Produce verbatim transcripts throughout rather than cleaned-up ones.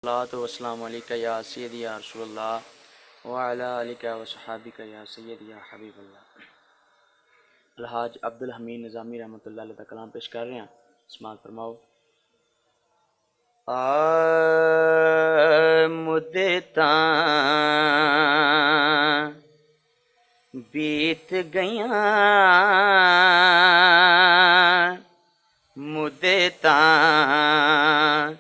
الصلاة والسلام علیک یا سیدی یا رسول اللہ، وعلی آلک و صحابک یا سیدی یا حبیب اللہ۔ الحاج عبدالحمید نظامی رحمۃ اللہ علیہ دا کلام پیش کر رہے ہیں، سماعت فرماؤ۔ آ مدتاں بیت گئیاں، مدتاں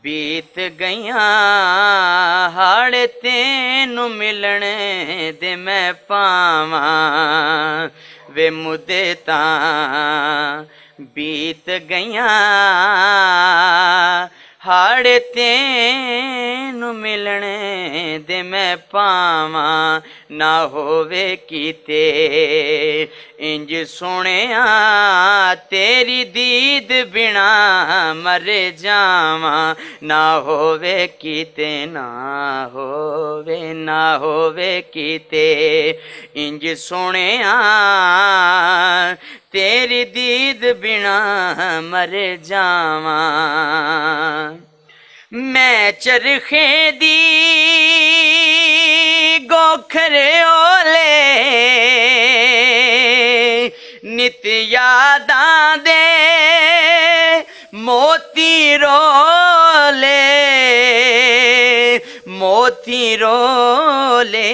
بیت گئیاں، ہاڑے تینوں ملنے دے میں پاواں۔ وے مدتاں بیت گئیاں، ہاڑے تینوں ملنے دے میں پاواں۔ نہ ہووے کیتے انج سنیا، تیری دید بنا مر جاواں۔ نہ ہووے کیتے، نہ ہووے، نہ ہووے کیتے انج سنیا، تیری دید بنا مر جاواں۔ میں چرخے دی گوکھر اولے، نت یاداں دے موتی رولے، موتی رولے۔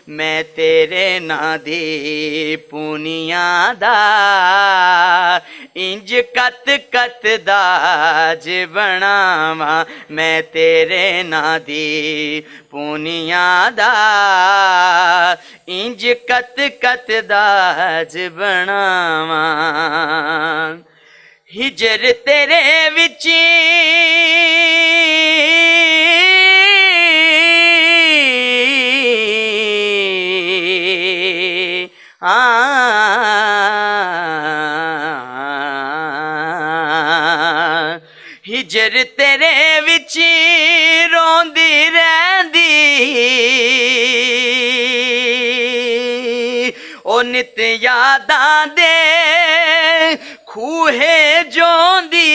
میں تیرے ناں دی پونیاں دا انج کت کت داج بناواں۔ میں تیرے ناں دی پونیاں دا انج کت کت داج بناواں۔ ہجر تیرے وچ آ، ہجر تیرے وچ روندی رہندی، او نت یاداں دے کھوہے جوندی،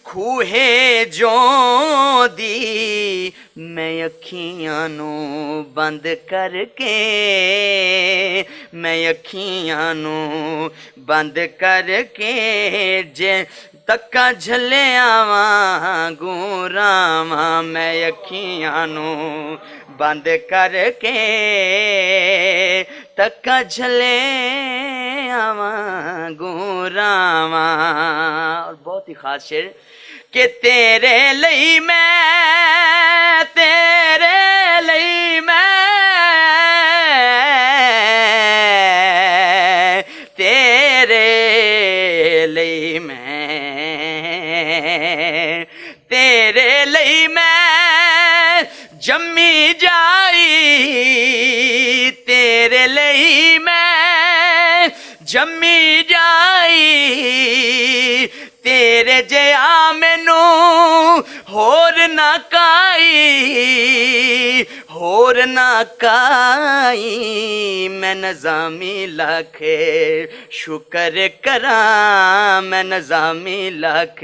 کھوہے جوندی۔ میں اکھیاں نوں بند کر کے، میں اکھیاں نوں بند کر کے، جے تکاں جھلیاں وانگوں راواں۔ میں اکھیاں نوں بند کر کے، تکاں جھلیاں وانگوں راواں۔ اور بہت ہی خاص شعر کہ تیرے لئی میں، تیرے لئی میں، تیرے لئی میں، تیرے لئی میں جمی جائی، تیرے لئی میں جمی جائی، تیرے جیا مینوں ہور نہ کائی، ہور نہ کائی۔ میں نظامی لکھ شکر کراں، میں نظامی لکھ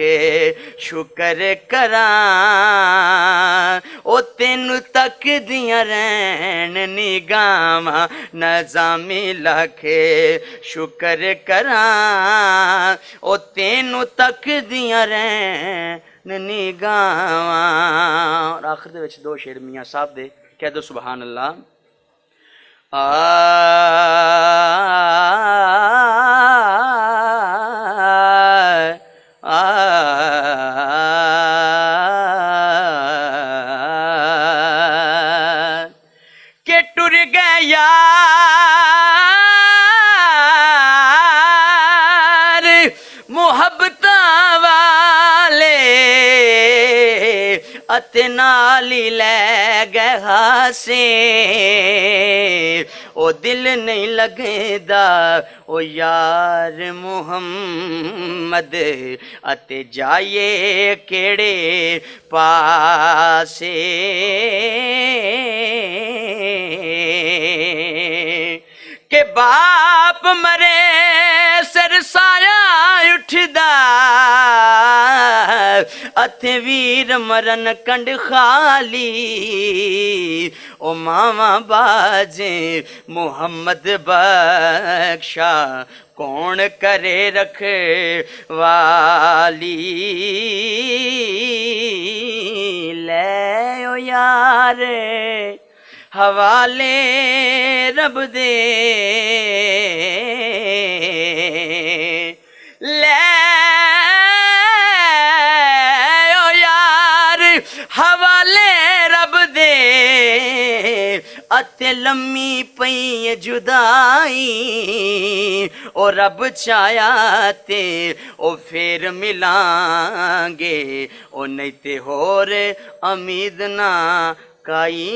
شکر کراں، او تینوں تک دیاں رہن نگاہواں۔ نظامی لکھ شکر کراں، او تینوں تک دیاں رہن نگاہواں۔ اور آخر دے وچ دو شعر میاں صاحب دے، کہہ دو سبحان اللہ۔ آ، آ، آ، کہ ٹر گئے یار محبتاں والے، اتے نال ہی لے گئے ہاسے۔ او دل نہیں لگدا او یار محمد، اتے جائیے کیڑے پاسے۔ کہ باپ مرے سر سایہ اٹھدا، اتے ویر مرن کنڈ خالی، او ماواں باجے محمد بخشا، کون کرے رکھوالی؟ لے او یار، حوالے رب دے، لے او یار، حوالے رب دے، اتے لمی پئی اے جدائی، او رب چاہیا تے او فیر ملانگے، او نہیں تے ہور امید نہ کائی۔